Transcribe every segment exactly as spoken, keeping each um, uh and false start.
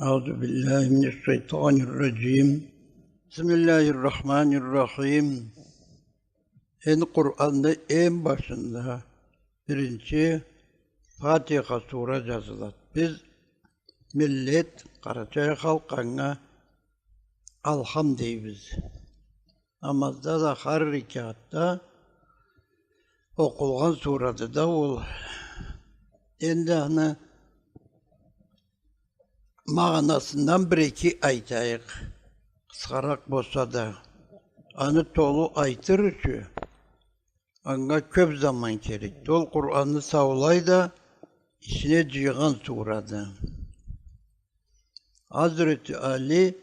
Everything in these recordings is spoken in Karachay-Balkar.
أعوذ بالله من الشيطان الرجيم. بسم الله الرحمن الرحيم. Энди Къуранны эм башында биринчи Фатиха сура джазылады. Биз, миллет, къарачай халкъ, анга Алхам дейбиз. Намазда да, хар рекятда окъулгъан сурады да ол. Энди аны магъанасындан бир-эки айтайыкъ, къысхаракъ болса да. Аны толу айтыр ючюн анга кёп заман керекди. Ол Къуранны саулай да ичине джыйгъан сурады. Хазрети Али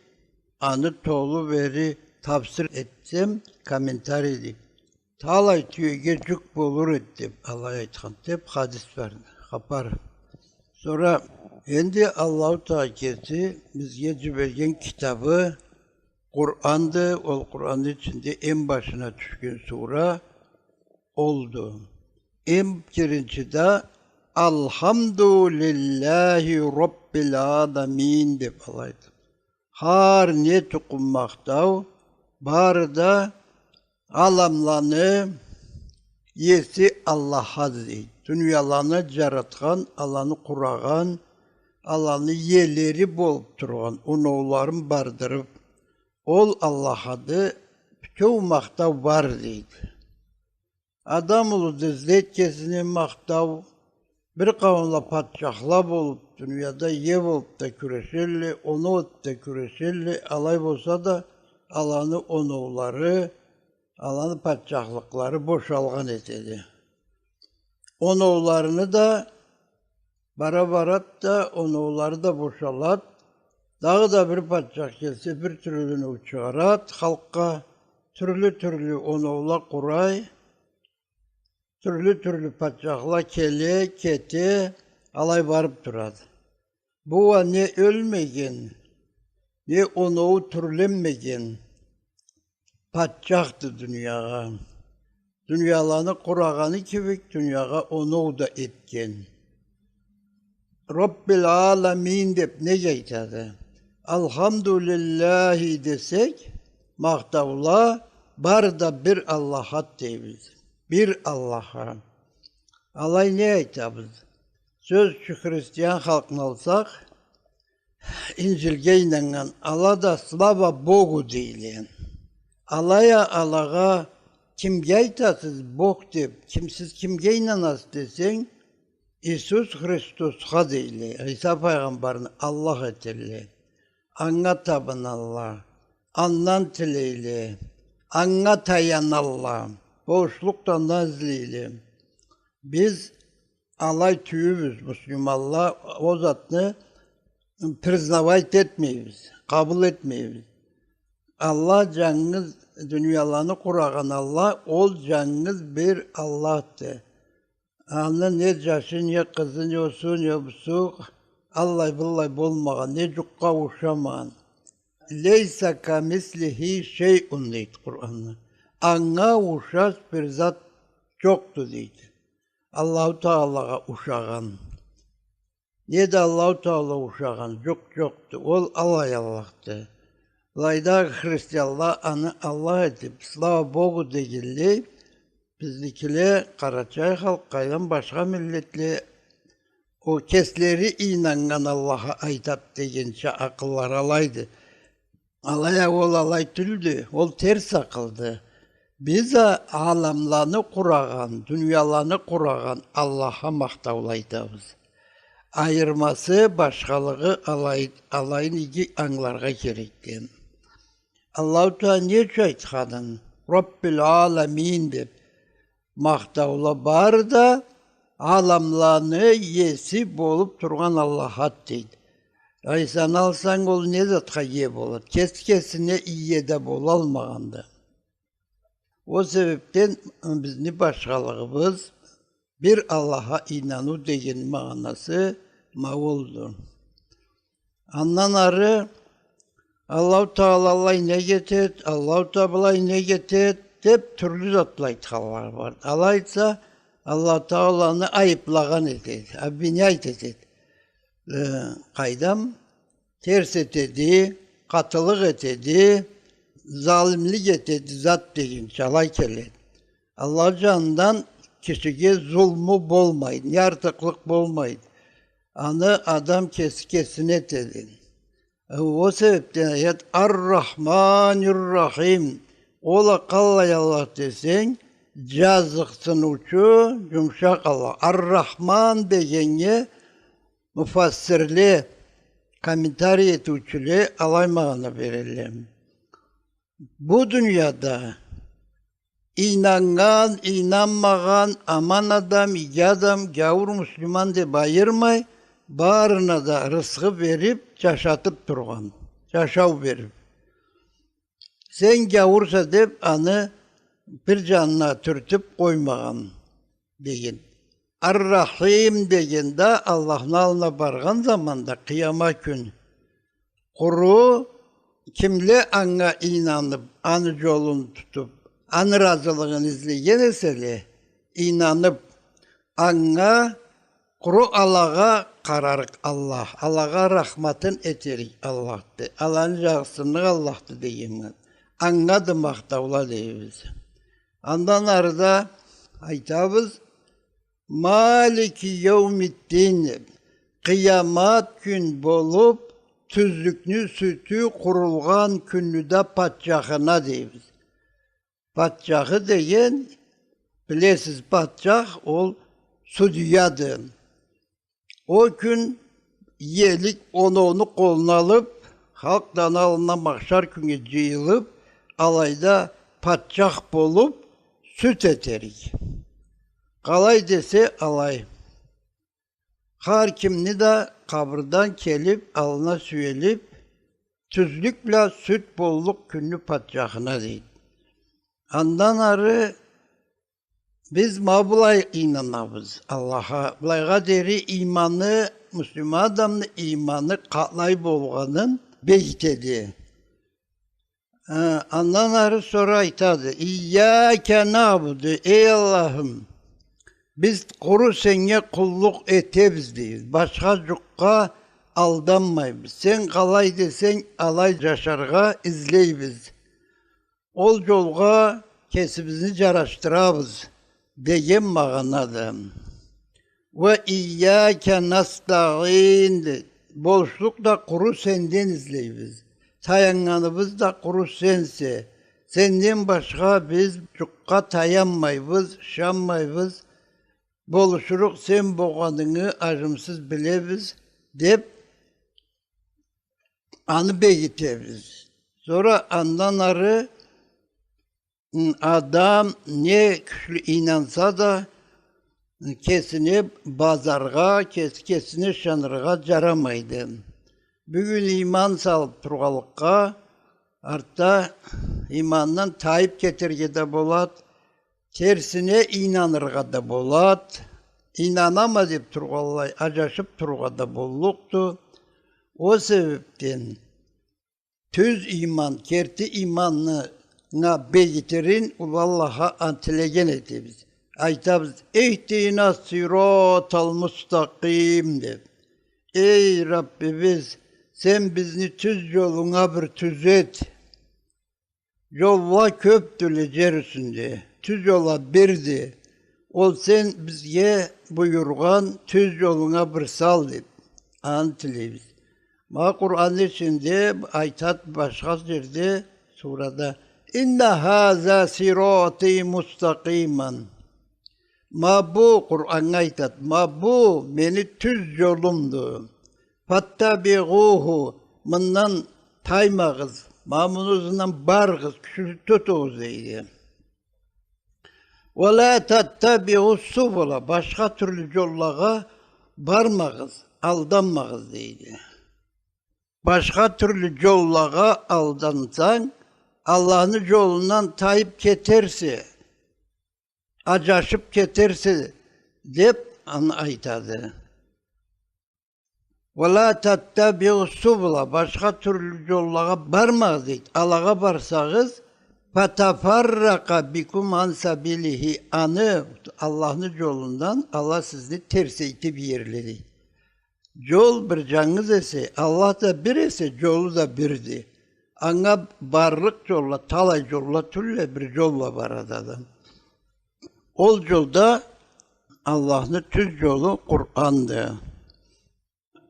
аны толу бери тафсир этсем, комментарийде, талай тюеге джюк болур эди деб, алай айтхан деб хадис бар, хапар. Сора энди Аллаху Тагъала кеси бизге джиберген китабы Къуранды, ол Къуранны ичинде эм башына тюшген сура олду. Эм биринчи да «Алхамдулиллахи Роббил аламин» деб алайды. Хар не тукъум махтау бары да аламланы иеси Аллахады дейди. Дунияланы джаратхан, аланы къурагъан, аланы иелери болуб тургъан, оноуларын бардырыб, ол Аллахады бютеу махтау бар дейди. Адам улу да излейди кесине махтау. Бир къауумла патчахла болуб, дунияда ие болуб да кюрешелле, оноу этиб да кюрешелле, алай болса да, аланы оноулары, аланы патчахлыкълары бошалгъан этеди. Оноуларыны да бара барад да, оноулары да бошалад. Дагъыда бир патчах келсе, бир тюрлю оноу чыгъарад халкъгъа, тюрлю-тюрлю оноула къурай, тюрлю-тюрлю патчахла келе, кете, алай барыб турады. Бу уа не ёлмеген, не оноуу тюрленмеген патчахды дуниягъа. Дунияланы къурагъаны кибик, дуниягъа оноу да этген. Роббил аламин деб неге айтады? Алхамдулиллахи десек, махтаула бары да бир Аллахады дейбиз. Бир Аллахха. Алай не айтабыз? Сёз ючюн, христиан халкъны алсакъ, Инджилге ийнаннган, ала да «Слава Богу» дейле. Алай а алагъа: «Кимге айтасыз Бог?» — деб, «Ким, сиз кимге ийнанасыз?» — десенг, «Иисус Христосха» дейле. Иса файгъамбарны Аллах этелле. Анга табыналла, андан тилейле, анга таяналла, болушлукъ да андан излейле. Биз алай тюйюлбюз, муслиманла, ол затны признавать этмейбиз, къабыл этмейбиз. Аллах джангыз, дунияланы къурагъан Аллах, ол джангыз бир Аллахды. Аны не джашы, не къызы, не осу, не бусу, аллай-быллай болмагъан, не джукъгъа ушамагъан. «Лейса камислихи шейун», — дейди Къуранда. Анга ушаш бир зат джокъду, дейди. Аллаху Тагъалагъа ушагъан. Не да Аллаху Тагъалагъа ушагъан джукъ джокъду. Ол алай Аллахды. Былайда христианла аны Аллах этиб, «Слава Богу» дегенлей, бизникиле, къарачай халкъ, къайдан башха миллетле, ол кеслери ийнаннган Аллахха айтад дегенча, акъыллары алайды. Алай а ол алай тюлдю, ол терс акъылды. Биз а аламланы къурагъан, дунияланы къурагъан Аллахха махтаула айтабыз. Айырмасы, башхалыгъы алай, алайын иги ангыларгъа керекди. Аллаху Тагъала не ючюн айтханын, «Роббил аламин» деб, махтаула бары да аламланы иеси болуб тургъан Аллахады, дейди. Айсаны алсанг, ол не затха ие болад? Кеси кесине ие да болалмагъанды. Ол себебден бизни башхалыгъыбыз, бир Аллахха ийнаныу деген магъанасы ма олду. Андан ары Аллаху Тагъала алай неге этед, Аллаху Тагъала былай неге этед деб, тюрлю затла айтханла бар. Алай айтса, Аллаху Тагъаланы айыблагъан этед, обвинять этед. Э, къайдам, терс этеди, къатылыкъ этеди, залимлик этеди зат дегенча алай келеди. Аллах джанындан кишиге зулму болмайды, не артыкълыкъ болмайды. Аны адам кеси кесине этеди. Э, ол себебден аят Ар-Рахманир-Рахим. Ол а къаллай Аллах десенг, джазыкъсыныучу, джумушакъ Аллах. Ар-Рахман дегеннге муфассирле, комментарий этиучюле алай магъана берелле. Бу дунияда ийнаннган, ийнанмагъан, аман адам, иги адам, гяуур, муслиман деб айырмай, барына да рысхы бериб, джашатыб тургъан, джашау бериб. Сен гяуурса деб, аны бир джанына тюртюб къоймагъан деген. Ар-Рахим деген да Аллахны аллына баргъан заманда, къыяма кюн, къуру кимле анга ийнаныб, аны джолун тутуб, аны разылыгъын излеген эселе, ийнаныб, анга, къуру алагъа къарарыкъ Аллах, алагъа рахматын этерик Аллахды, аланы джарсынлыкъ Аллахды дегеннге, ангады махтаула дейбиз. Андан ары да айтабыз, Малики яумиддин, къыямат кюн болуб, тюзлюкню сютю къурулгъан кюнню да патчахына дейбиз. Патчахы деген, билесиз, патчах ол судьяды. Ол кюн иелик оноуну къолуна алыб, халкъ да аны аллына махшар кюннге джыйылыб, алайда патчах болуб, сюд этерик. Къалай десе, алай. Хар кимни да къабырдан келиб, аллына сюелиб, тюзлюк бла сюд боллукъ кюнню патчахына, дейди. Андан ары биз ма былай ийнанабыз Аллахха. Былайгъа дери ийманы, муслиман адамны ийманы къалай болгъанын бегитеди. Э, андан ары сора айтады, «Ийяка наъбуду», эй Аллахым, биз къуру сеннге къуллукъ этебиз, дейбиз. Башха джукъгъа алданмайбыз. Сен къалай десенг, алай джашаргъа излейбиз. Ол джолгъа кесибизни джарашдырабыз деген магъанады. «Ва ийяка настаъин», болушлукъ да къуру сенден излейбиз. Таяннганыбыз да къуру сенсе. Сенден башха биз джукъгъа таянмайбыз, ышанмайбыз. Болушурукъ сен болгъанынгы аджымсыз билебиз, деб, аны бегитебиз. Сора андан ары, м, адам не кючлю ийнанса да, кесине базаргъа, кеси кесине ышаныргъа джарамайды. Бюгюн ийман салыб тургъанлыкъгъа, артда иймандан тайыб кетерге да болад, терсине ийнаныргъа да болад, ийнанама деб тургъанлай, аджашыб турургъа да боллукъду. Ол себебден тюз ийман, керти ийманны бегитирин Уллу Аллахха тилеген этебиз. Айтабыз, «Ихдина сыратал мустакъим», деб. Эй Раббибиз, сен бизни тюз джолунга бир тюзет. Джолла кёбдюле джер юсюнде, тюз джол а бирди. Ол сен бизге буюргъан тюз джолунга бир сал, деб, аны тилейбиз. Ма Къуранны ичинде айтад башха джерде, сурада, «Инна хаза сырати мустакъиман». Ма бу, Къураннга айтад, ма бу мени тюз джолумду. «Фаттабиъуху», мындан таймагъыз, ма муну ызындан барыгъыз, кючлю тутугъуз, дейди. «Ва ла таттабиъу субула», башха тюрлю джоллагъа бармагъыз, алданмагъыз, дейди. Башха тюрлю джоллагъа алдансанг, Аллахны джолундан тайыб кетерсе, аджашыб кетерсе, деб, аны айтады. «Ва ла таттабиъу субула», башха тюрлю джоллагъа бармагъыз, дейди. Алагъа барсагъыз, «фатафарракъа бикум ан сабилихи», аны, Аллахны джолундан, ала сизни терсейтиб иерле, дейди. Джол бир джангыз эсе, Аллах да бир эсе, джолу да бирди. Анга барлыкъ джолла, талай джолла тюлле, бир джолла барады адам. Ол джол да Аллахны тюз джолу Къуранды.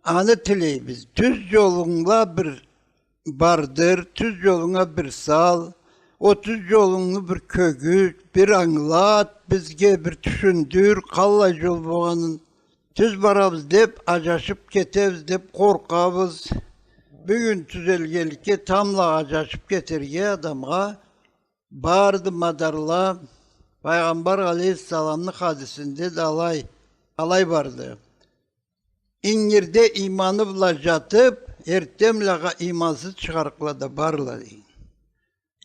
Аны тилейбиз. Тюз джолунгда бир бардыр, тюз джолунга бир сал, о тюз джолунгну бир кёгюз, бир ангылат, бизге бир тюшюндюр, къаллай джол болгъанын. Тюз барабыз деб, аджашыб кетебиз деб къоркъабыз. Бюгюн тюзелгенликге тамбла аджашыб кетерге адамгъа барды мадарла. Пайгъамбар алейхиссаламны хадисинде да алай, алай барды. Ингирде иманы бла джатыб, эртденблагъа имансыз чыгъарыкъла да барла, дейди.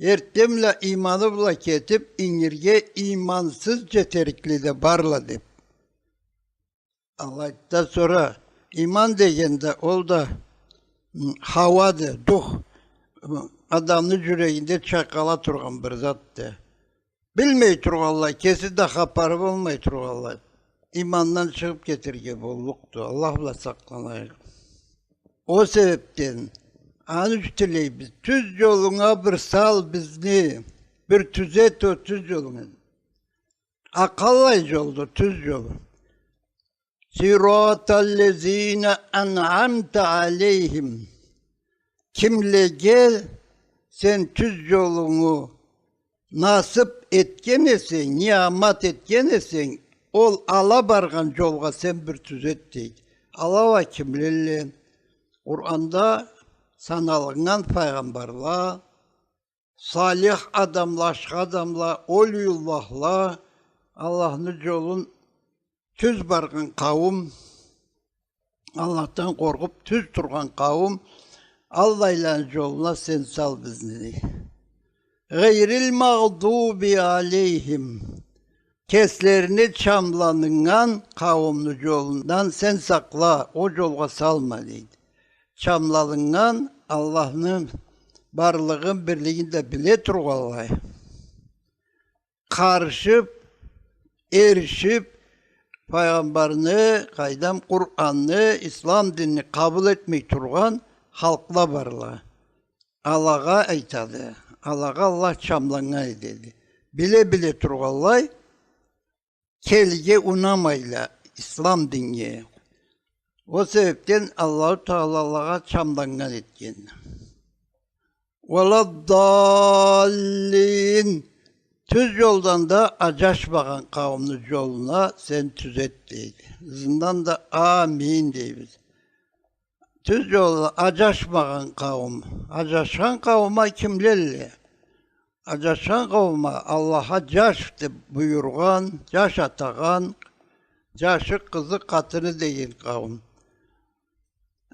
Эртденбла иманы бла кетиб, ингирге имансыз джетерикли да барла, деб. Алайды да сора иман деген да, ол да, м, хауады, дух, м, адамны джюрегинде чайкъала тургъан бир затды. Билмей тургъанлай, кеси да хапары болмай тургъанлай, имандан чыгъыб кетерге боллукъду. Аллах бла сакъланайыкъ. О себебден аны ючюн тилейбиз, тюз джолунга бир сал бизни, бир тюзет о тюз джолунгу. А къаллай джолду тюз джол? صراط الذين أنعمت عليهم. Кимлеге сен тюз джолунгу насыб этген эсенг, ниъмат этген эсенг, ол ала баргъан джолгъа сен бир тюзет, дейди. Ала уа кимлелле? Къуранда саналыннган файгъамбарла, салих адамла, ашхы адамла, олиюллахла, Аллахны джолун тюз баргъан къауум, Аллахдан къоркъуб тюз тургъан къауум, аллайланы джолуна сен сал бизни, дей. غير المغضوب عليهم. Кеслерине чамланыннган къауумну джолундан сен сакъла, о джолгъа салма, дейди. Чамланыннган, Аллахны барлыгъын, бирлигин да биле тургъанлай, къарышыб, эришиб, файгъамбарны, къайдам, Къуранны, ислам динни къабыл этмей тургъан халкъла барла. Алагъа айтады. Алагъа Аллах чамланнган этеди. Биле-биле тургъанлай, келирге унамайла ислам динге. О себебден Аллаху Тагъала алагъа чамланнган этген. ولا الضالين. Тюз джолдан да аджашмагъан къауумну джолуна сен тюзет, дейди. Ызындан да амин дейбиз. Тюз джолда аджашмагъан къауум. Аджашхан къауум а кимлелле? Аджашхан къауум а Аллахха джаш деб буюргъан, джаш атагъан, джашы, къызы, къатыны деген къауум.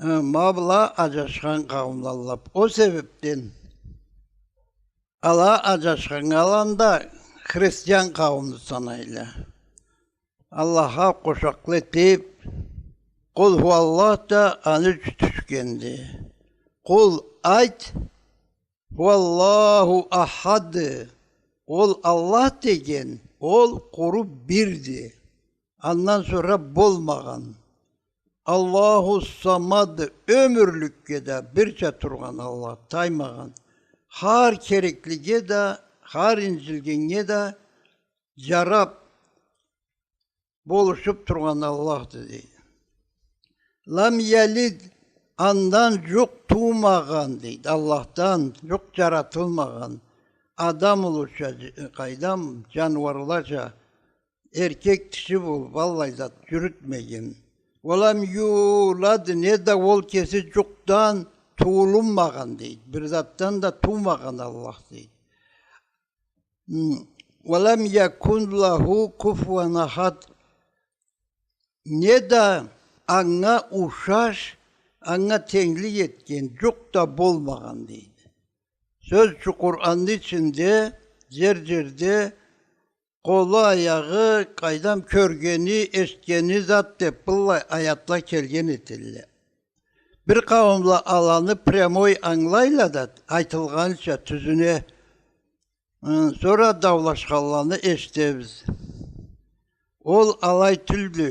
Э, ма была аджашхан къауумлалла. О себебден ала аджашханнга аланы да христиан къауумну санайла. Аллахха къошакълыкъ этиб, Къул Хуаллах да аны ючюн тюшгенди. Къул, айт, Хуаллаху ахад. Ол Аллах деген, ол къуру бирди. Андан сора болмагъан. Аллаху Самад, ёмюрлюкге да бирча тургъан Аллах, таймагъан. Хар кереклиге да, хар инджилгеннге да джараб, болушуб тургъан Аллахды, дейди. Лам ялид, андан джукъ туумагъан, дейди. Аллахдан джукъ джаратылмагъан. Адам улуча, дж-, къайдам, джаныуарлача, эркек тиши болуб, аллай зат джюрютмеген. Уа лам юлад, не да ол кеси джукъдан тууулунмагъан, дейди. Бир затдан да туумагъан Аллах, дейди. Хм. Уа лам якун лаху куфуан ахад. Не да анга ушаш, анга тенглик этген джукъ да болмагъан, дейди. Сёз ючюн, Къуранны ичинде, джер-джерде къолу, аягъы, къайдам, кёргени, эшитгени зат деб, быллай аятла келген этелле. Бир къауумла аланы прямой ангылайла да, айтылгъанча, тюзюне, ы, сора даулашханланы эшитебиз. Ол алай тюлдю.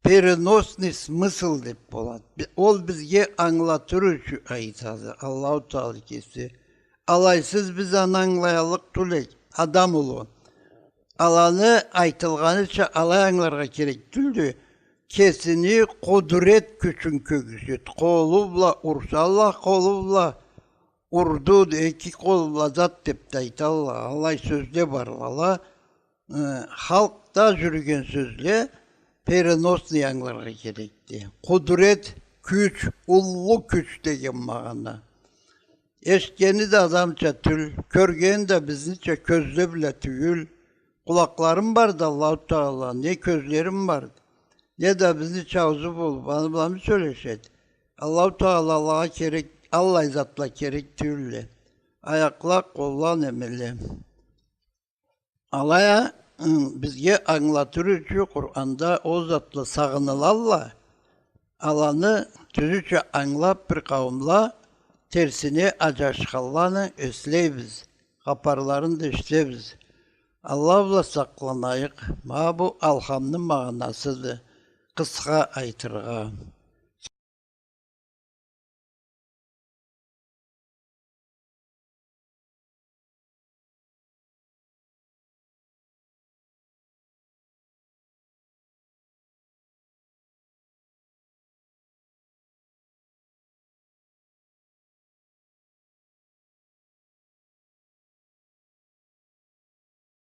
переносный смысл деп болады. Би-, ол бизге ангылатыр ючюн айтады Аллаху Таала кеси. Алайсыз биз аны ангылаяллыкъ тюл эдик, адам улу. Аланы айтылгъаныча алай ангыларгъа керек тюлдю. Кесини къудрет кючюн кёргюзет. Къолу бла урсалла, къолу бла урду, эки къолу бла зат деп да айталла. Аллай сёзле барла. Э, халкъда жюрюген сёзле переносный ангыларгъа керекди. Къудрет, кюч, уллу кюч деген магъана. Эшитгени да адамча тюл, кёргени да бизнича кёзле бла тюйюл. Къулакъларым барды Аллаху Таала, не кёзлерим барды, не да бизнича аузу болуп, аны бламы сёлешеди? Аллаху Таалагъа керек, аллай затла керек тюйюлле. Аякъла, къолла, немеле. Алай а, ы, бизге ангылатыр ючюн Къуранда ол затла сагъынылалла. Аланы тюзюча ангылап бир къауумла терсине аджашханланы эслейбиз, хапарларын да эшитебиз. Аллах бла сакъланайыкъ. Ма бу алхамны магъанасыды, къысха айтыргъа.